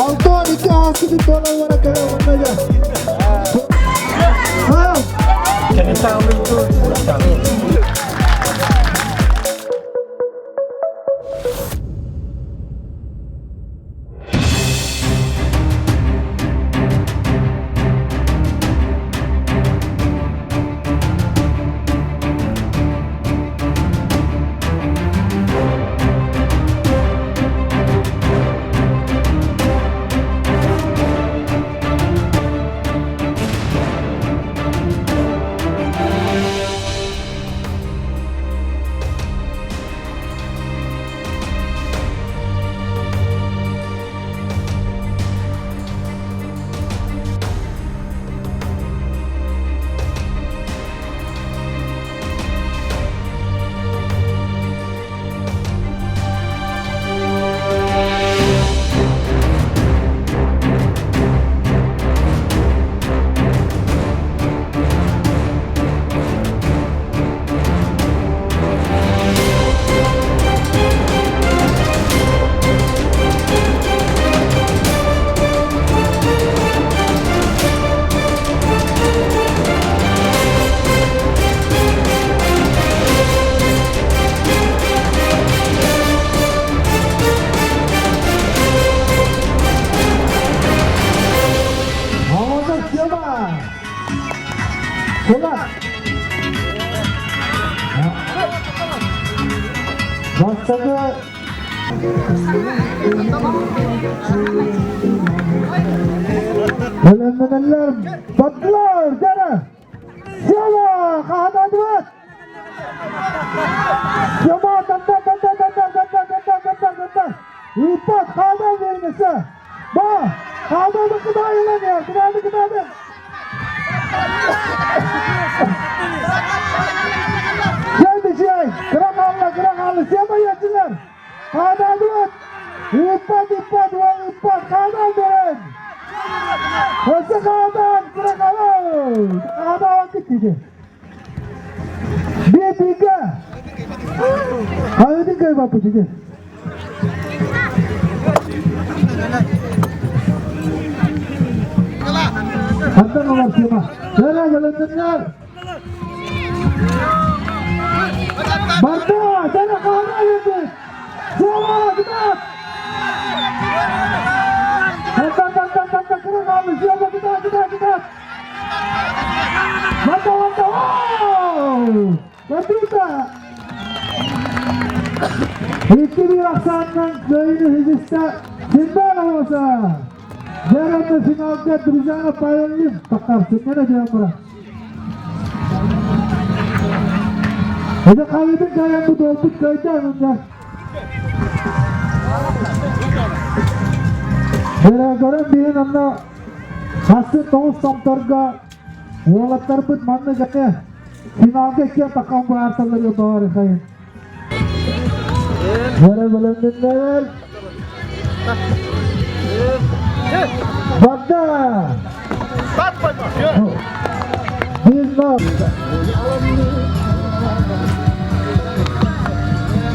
Антон икки ааспытын туона уора кэлэ уонна дьэ. Молодец, Сема! Кулак! Бастакы Бэлэмнэнэллэр бардылар дьара! Сема хаһанаатыбыт! Сема танда танда танда танда танда танда танда! Ыыппат хаанал биэрмэсэ! Ба! Хааналы кыдаайылан я! Кыдааны кыдааны! Дьэ, кыра хаалла, кыра хаалла, сема ячылар! Хаанадыбыт! Ыыппат, ыыппат, уол ыыппат, хаанал берен! Өссө хаанан, кыра хаалла! Хаанал киттиди. Биир-бииргэ! Хайытын кыайбаппыт ити. Хантан олор Сима? Кэлэ кэлэннэр! Барда! Кэлэ хаана өлөрбүт! Сима, кытаат! Тантан, тантан, тантан, кыра хаалды! Сима, кытаат, кытаат, кытаат! Барда, барда! Оу! Батута! 2-1 ахсаанынан кыайыыны ситистэ Синбан оҕото! Дьэ, финалга Друзьяна Павел тахсар диэн баран. Это хайытын кайан бу долбут кайда анында. Дьэ, көрөн биһин онно Хассын тоҕус томторго уолаттарбыт маннык эмиэ финалга иккиэн таххан быһаарсаллар баҕарыхайын. Бары бэлэмнэннэр. Барда! Бизнес!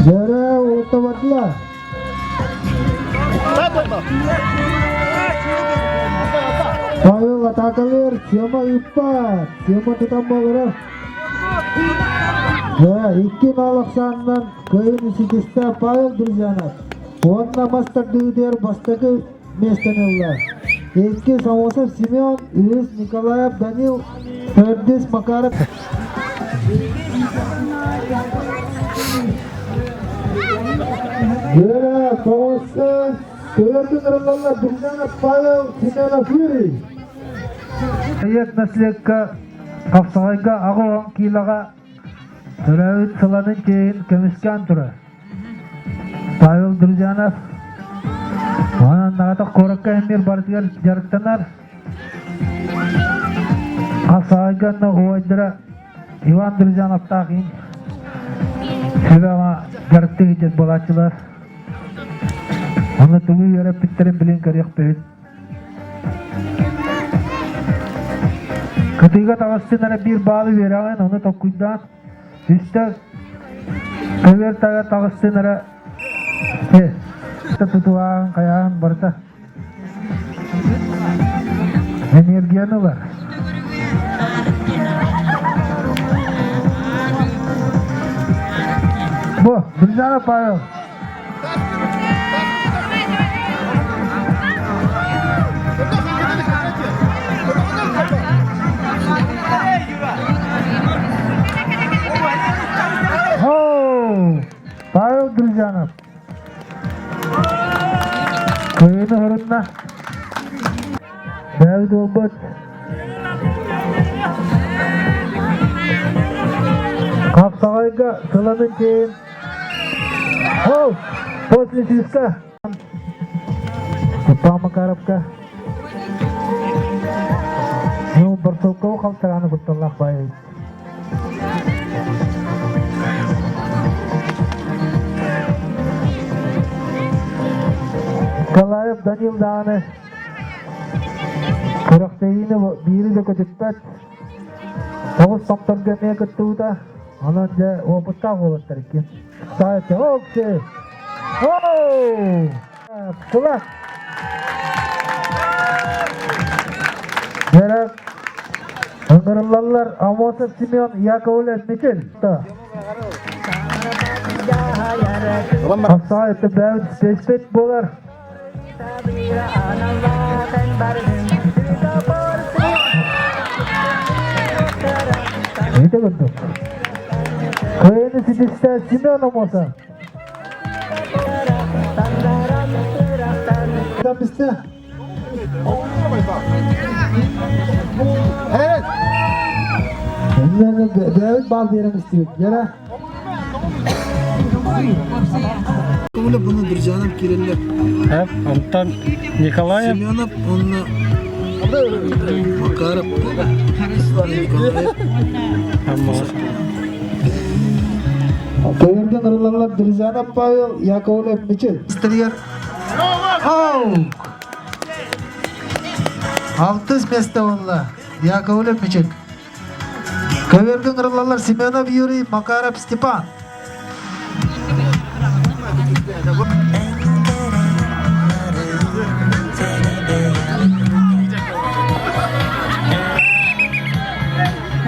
Дьэрэ уоттабатла. Павел атаакалыыр, Сема ыыппат, Сема тутан буолара. Да, икки мал ахсаанынан кыайын ситистэ Павел Друзьянов. Уонна мас тардыытыгар бастакы миэстэни ылла. Икки Самосов Семен, үһүс Николаев Данил, төрдүс Макаров. Вера тоҕуска төрдүн ырыллаллар Друзьянов Павел, Семенов Юрий. Айыат наследка хапсаҕайга аҕа киилэҕэ төрөөбүт сыланын чиэһин көмүскээн турар. Павел Друзьянов онон наҕатах куоракка эмиэ барытыгар дьарыктанар. Хапсаҕайга онно убайдара Иван Друзьяновтаах иин сүбэҕэ дьарыктыы сылдьар буолааччылар. Онно тугу үөрэппиттэрин билин көрүөхпүт. Кытыыга таҕыстын эрэ биир баалы үөрэҕин, ону толкуйдаан, үстэ. Көбүөр тага таҕыстын эрэ тутуһаан хайаан барыта энергияны ылар. Бу, Гульнара Павел. Павел Друзьянов. Кыайыны хорунна. Бэл буолбут. Хапсаҕайга сыланын кейин Ол, после свистка. Степан Макаровка. Ну, Барсукова халтараны кутталлаах баайы. Николаев Данил даҕаны күрэхтэһиини биири да көтүппэт. Тоҕус томторго эмиэ кыттыбыта. Онон дьэ уопуттаах уолаттар иккиэн. Ставите окси! Оу! Кулак! Дьэрэ ыҥырыллаллар Амосов Семен Яковлев Мичил. Хапсаҕай өттүбээбит спецпет буолар. Ити курдук. Кыайыыны ситистэ Семен Амосов. Бистэ. Evet. Бэйэбит баал биэрэн истибит. Яра. Көмөлө бұны Біржанов киреллер. Онтон Николаев Семенов онно Макаров Николаев. Көйөргөн ырылалар Друзьянов Павел Яковлев Мичил. Стригер. Оу! Алтыс место болла. Яковлев Мичил. Көйөргөн ырылалар Семенов Юрий, Макаров Степан.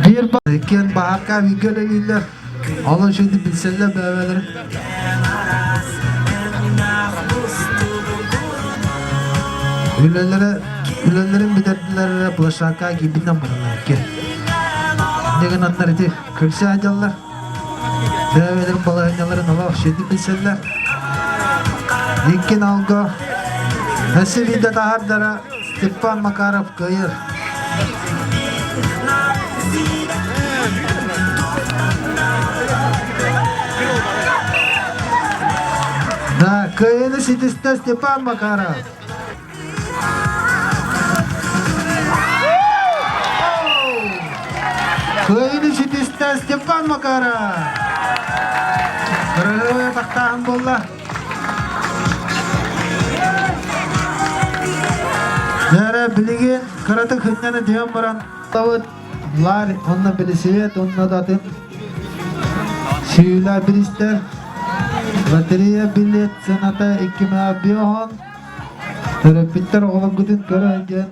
Биир иккиэн баһаарка бииргэ үлэлииллэр. Ол үчүгэй билсэллэр бэйэлэрин. Үлэлэрэ үлэлэрин бүтэрдилэр эрэ площадка киирбитинэн бараллар икки. Инньэ гынаннар ити күлсэ сылдьаллар. Бэйэлэрин балаһыанньаларын олох үчүгэйдик билсэллэр. Икки налга өссө биирдэ таһаардара Степан Макаров кыайар. Да, кыайыны ситистэ Степан Макаров. Кыайыны ситистэ Степан Макаров. Кыргызы тахтааһын буолла. Дьэ билигин кыратык хынньана түһэн баран табыт лар онно билисибет онно да атын сүүлэ биристэр лотерея билет сыаната 2 500 төрөппүттэр оҕолоргутун көрө сылдьан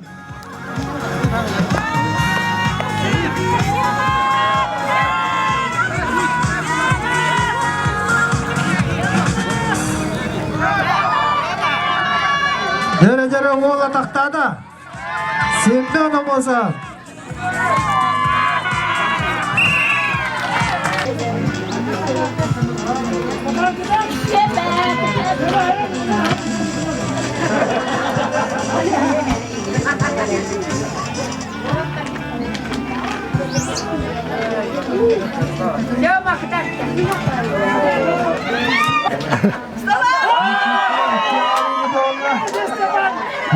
Дьэрэ-дьэрэ уол атахтаата. Семен Амосов.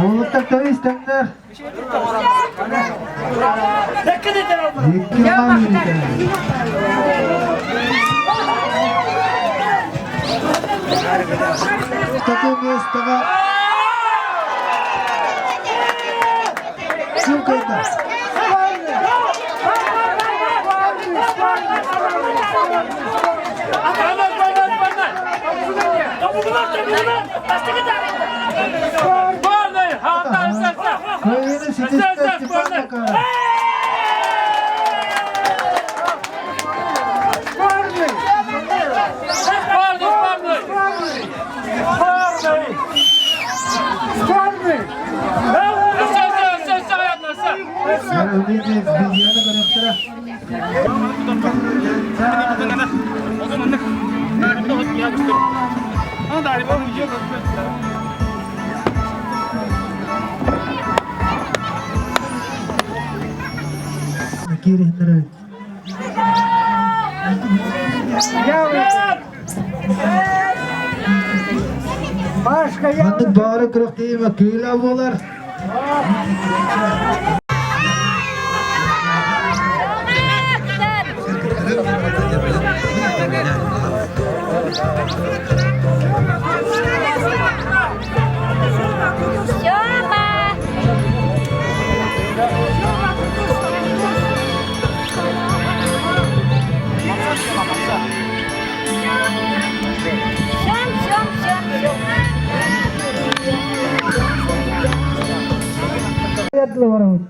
Уолаттар тэбис-тэҥнэр. Икки Такое миэстэҕэ ким кыайда? Кыайыыны ситистэ Степан Макаров. Видеоны көрүөхтэрэ. Киириннэрэ. Маннык баары күрэхтэһиигэ күүлэ буолар. Барабыт.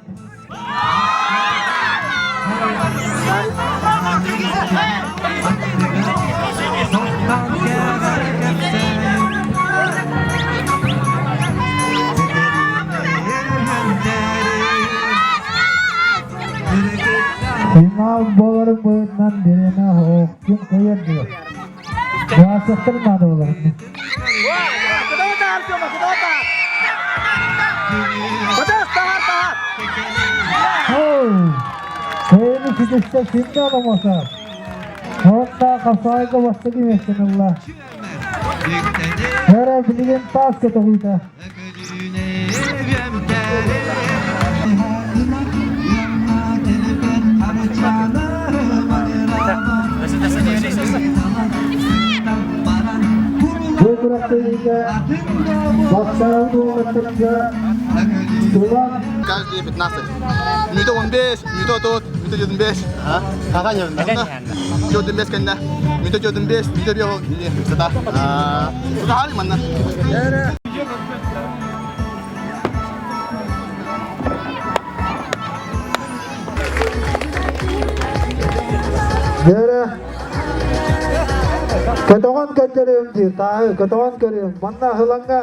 Финал буоларын быһыытынан бириэмэ оһох ким кыайар диэн. Баасыктар наада буолар. Кыайыны ситистэ Синда Ломосов. Уонна хапсаҕайга бастакы миэстэни ылла. Эрэ билигин таас көтөҕүүтэ. Бу күрэхтэһиигэ бастаан уолаттарга Тулан Каждые 15. Мүтө 15, мүтө 30, мүтө 25. Хаха ньырна. 25 кэннэ. Мүтө 25, мүтө 5 сата. Сутахали манна. Дьэрэ көтөҕөн көрдөрүөм диир, тааһы көтөҕөн көрүөм. Манна ыһылаҥҥа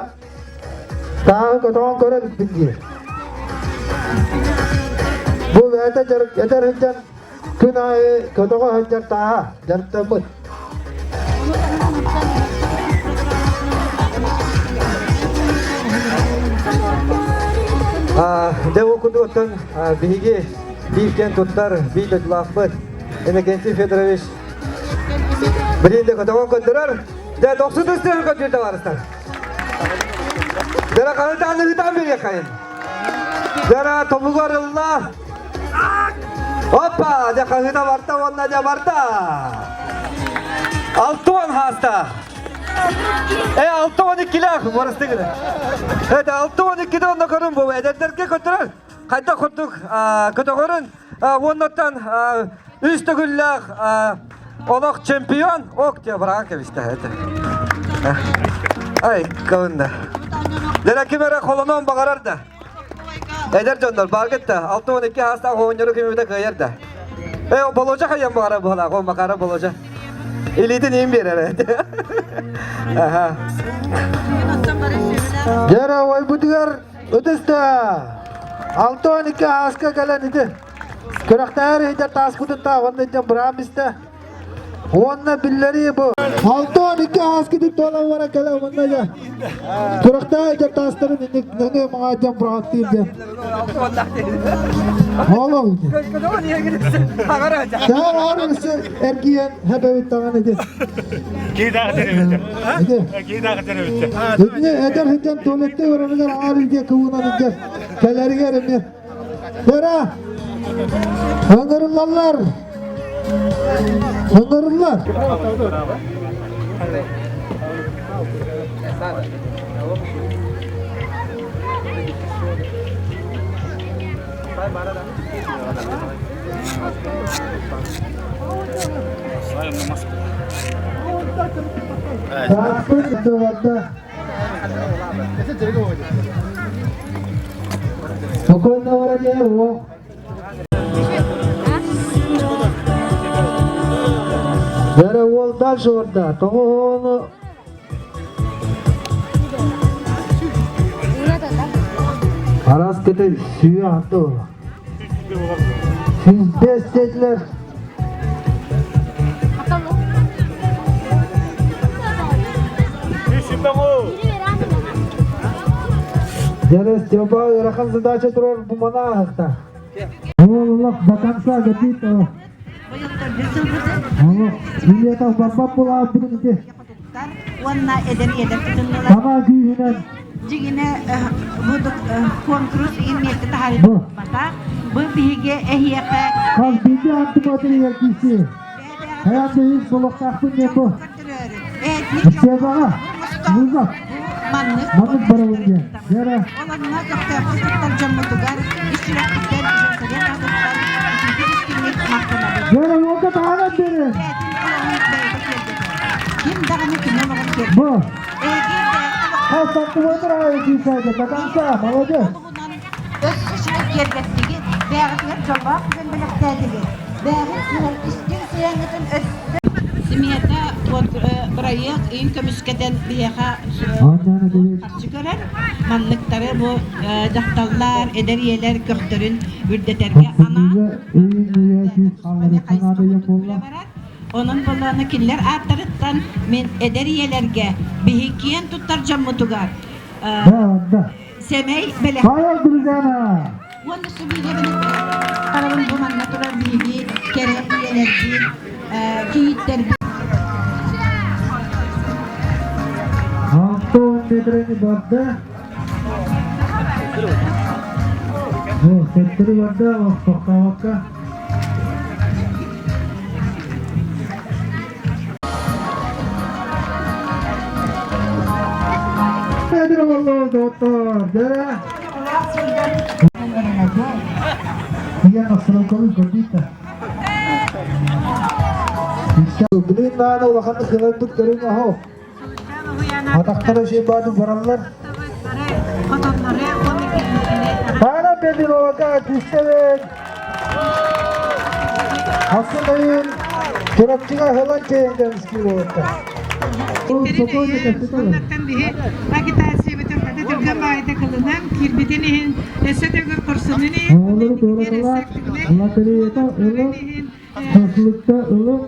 тааһы көтөҕөн көрө иликпин диир. Бу бэйэтэ дьарык этэр сылдьан күн аайы көтөҕө сылдьар тааһа дьарыктаммыт. Дьэ ол курдук оттон биһиги биир киэн туттар биир дойдулаахпыт Иннокентий Федорович билигин да көтөҕөн көрдөрөр. Дьэ дохсун ыстыһын көрдүүр табаарыстар. Дьэ хаһытаан ыһытаан биэриэххэйин. Дьэ тобугар ылла. Опа! Дьэ хаһыыта барда уонна дьэ барда. Алтуон хааста. Э, 62-лээх барыстыгын. Это 62-де онно көрүн бу эдэрдэргэ көтөрөр. Хайдах курдук көтөҕөрүн уоннаттан үс төгүллээх олох чемпион ок диye быраҕан кэбистэ это. Ай, кылында. Дера ким эрэ холонуон баҕарар да. Эдэр дьоннор бааргыт да 62 аастаах оҕонньору кимибитэ кыайар да. Э, Боложа хайан баҕара буолаах, ол Макара Боложа. Илиитин иин биэрэр. Аха. Дьэрэ ойбутугар ытыста. 62 ааска кэлэн ити. Күрэхтэһэр иһитэр тааспытын тааҕын дьон быраам истэ. Уонна биллэрии бу. 62 ааскытын туолан баран кэлэ уонна дьэ. Күрэхтэһэр иһитэр таастарын инник нөҥүө маҥаа дьон быраҕаттыыр диэн. Олох. Таа аарыгысы эргийэн хэбэбит даҕаны ити. Ити. Итини эдэр сылдьан туалетта барарыгар аҥаар илдьэ кыбынан илдьэр кэлэригэр эмиэ Бара! Ыҥырыллаллар! Ыҥырыллар! Сааспын барда. Спокойно вороне, о. Бәрі ол дальше орда. Тоғы оны Арас кете сүйі атты ол. 105 dediler. Дәрес Степа ыарахан задача турар бу манаахта. Ол до конца гатит. Олох билетов барбап була бүгүн Уонна эдэр ийэлэр кытыннылар. Сама күүһүнэн Дьиҥинэ бу куонкурус иһин миэстэ таһаарыылаабата. Бу биһиги эһиэхэ хас биирдии антиматериал киирсии. Хайаан да иһин солохтоохпун диэн бу. Степаҕа вызов. Маннык Маннык барабын диэн. Дьэрэ. Ол онно көхтөөхтүк кыттар дьоммутугар ис сүрэхпиттэн дьонсэргэ аатыттан итиитик истиҥник махтанабыт. Дьэрэ уолга таһааран биэрин. Бэйэтин олоҕун бэйэтэ киэргэтэр. Ким даҕаны кини олоҕун киэргэтэр. Бу. Эһиги бэйэҕит Хас сантиметр аайы киирсээгэ до конца. Молодец. олоҕунан өссө үчүгэй киэргэттигит, бэйэҕитигэр дьоллоох түгэн бэлэхтээтигит, бэйэҕит истиҥ сыһыаҥҥытын өссө Смета бырайыак иин көмүскэтэн биһиэхэ харчы көрөр. Манныктары бу дьахталлар, эдэр ийэлэр көхтөрүн үрдэтэргэ анаан барар. Онон боллоона кинилэр ааттарыттан мин эдэр ийэлэргэ биһи киэн туттар дьоммутугар сэмэй бэлэх Уонна сүбиилэбин харабын бу манна турар биһиги кэрэ ийэлэрбит, кийииттэрбит. Антон метрени барда. Төттөрү барда, тохтообокко. Nedir oldu doktor? Dere. Билин нааны улаханнык кылайбыт көрүҥ оһо. Атахтара şey баады бараллар. Ана Бедиловага күстебен. Ассынайын Турапчыга хылан чейинден скилотта. Оннуттан биһи агитациябытын хата түргэн баайда кылынан киирбитин иһин өссө төгүл хорсунун иһин Оҕолору туораталаах, лотереята ылып, шашлыкта ылып,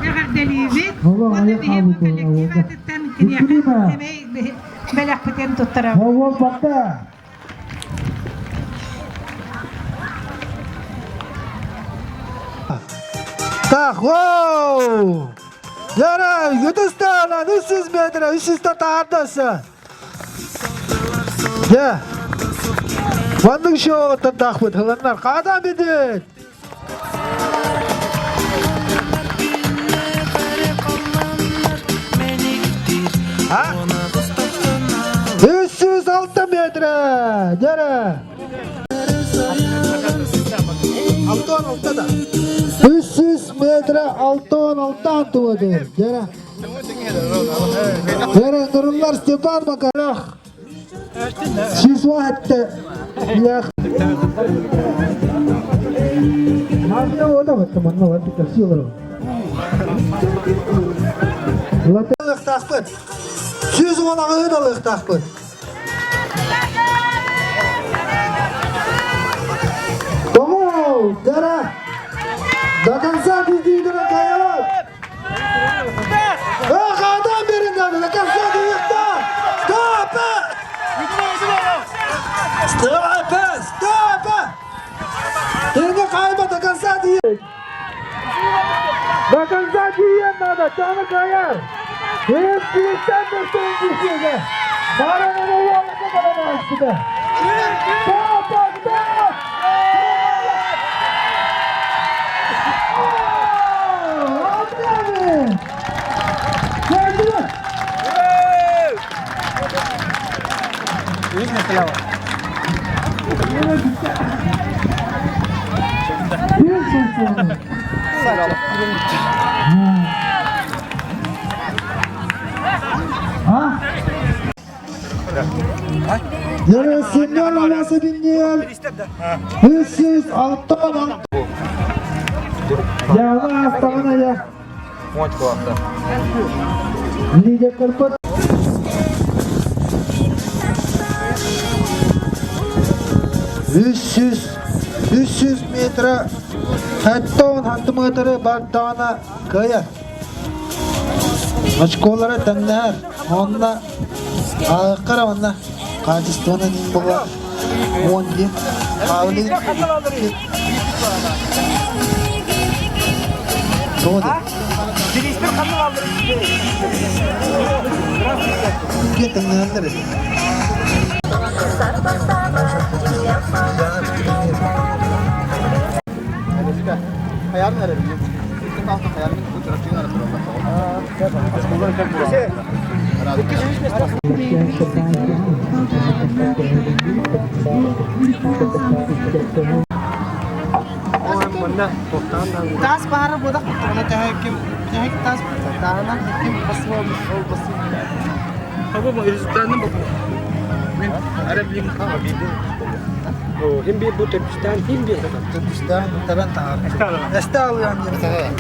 эҕэрдэлиибит Оҕо уонна айах биһи бу хаалбыт коллектив оҕолорго. аатыттан киниэхэ Үтүрүмэ! сэмэй бэлэхпитин туттарабыт. Оҕол батта! Так, вау! Яра, Юдустан, 300 метр, 300 таардасы. Дьэ. Маннык шоуттан тахпыт хыланнар. Хаатан бидит. А? 306 метр. Дьэрэ. Алтон алта да. 300 метр алтон алтан туоды. Дьэрэ. Дьэрэ нырыллар Степан Макарах. Сис вахетте. Лях. Манна ода батта манна ватты красиво. Ылыктаахпыт. 110 аҕыһын ылыктаахпыт. Тому, дьэрэ. До конца биздийдире каябат. Эх, адам берин надо, до конца дыйыкта. Стоп! Стоп! Стоп! Тыҥа кайба до конца дыйык. До конца диен надо, таны каяр. Өз күліктен бестен кесеге. Баранын уолы балана үстіде. Стоп, стоп! Обняли! Geldi. Bir sonu. Семен Амасовинниэл 306 Яна астаҕына я. Лидер Карпат. 300 метра 70 сантиметры бардаҕына кыайар. Очколара тэҥнэһэр. Онно ааҕыккара онно хаачыстыбанан иин буолла 10 диэн Павлин Тоҕо да? Иккиэн тэҥнэһэллэр эбит. Тас баара бодох буттугуна төһө ким төһө тас тааһынан ким басыа ол басыа Бу результатын бу. Мен арабим Хим bir bu Türkistan хим bir. Türkistan табан таар. Эстэ алыан диэн.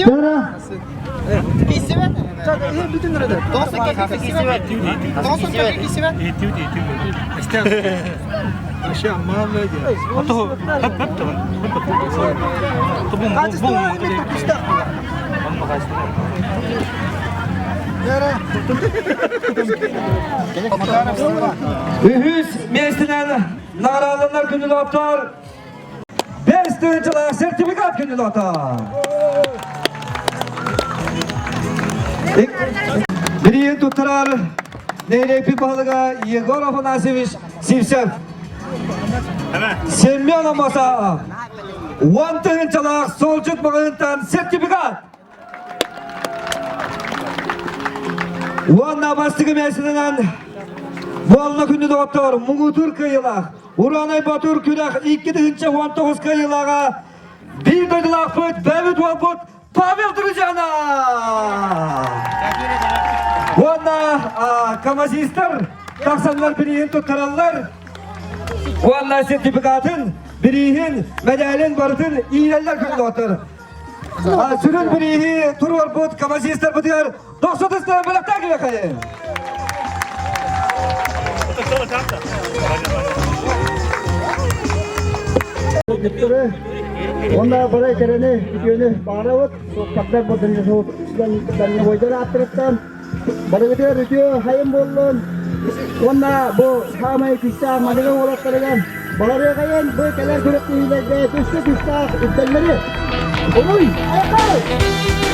Бара Үһүс миэстэнэн наҕараадаланар күнүн оттор 5 тыһыынчалаах сертификат күнүн оттор. Бириин туттарар нэһилиэкпит баһылыга Егор Афанасьевич Сивцев. Семен Аммосов 10 тыһыынчалаах суолдьут маҕаһыынтан сертификат. Уонна бастакы миэстэнэн буолла күндү доҕоттор муҥутуур кыайыылаах Ураанай Батур күрэх 2019 кыайыылааҕа биир дойдулаахпыт, бэйэбит уолбут Павел Друзьяна! Уонна камазистар тахсаннар бирииһин туттараллар. Уонна сертификатын, бирииһин, мэдээлин барытын иилэллэр күн доҕоттор. Сүрүн бирииһи туруорбут камазистарбытыгар 90 бэлэхтээх кэлэхэйин! Онна бары кэрэни, үтүөнү баҕарабыт. Суоппардар бу дальнобойдар ааттарыттан барыгытыгар үтүө хайым буоллун. Уонна бу саамай күүстээх Мадыган уолаттарыгар баларыаҕайын бу кэлэр күрэхтэһиилэргэ өссө күүстээх үрдэллэри. Уруй! Айхал!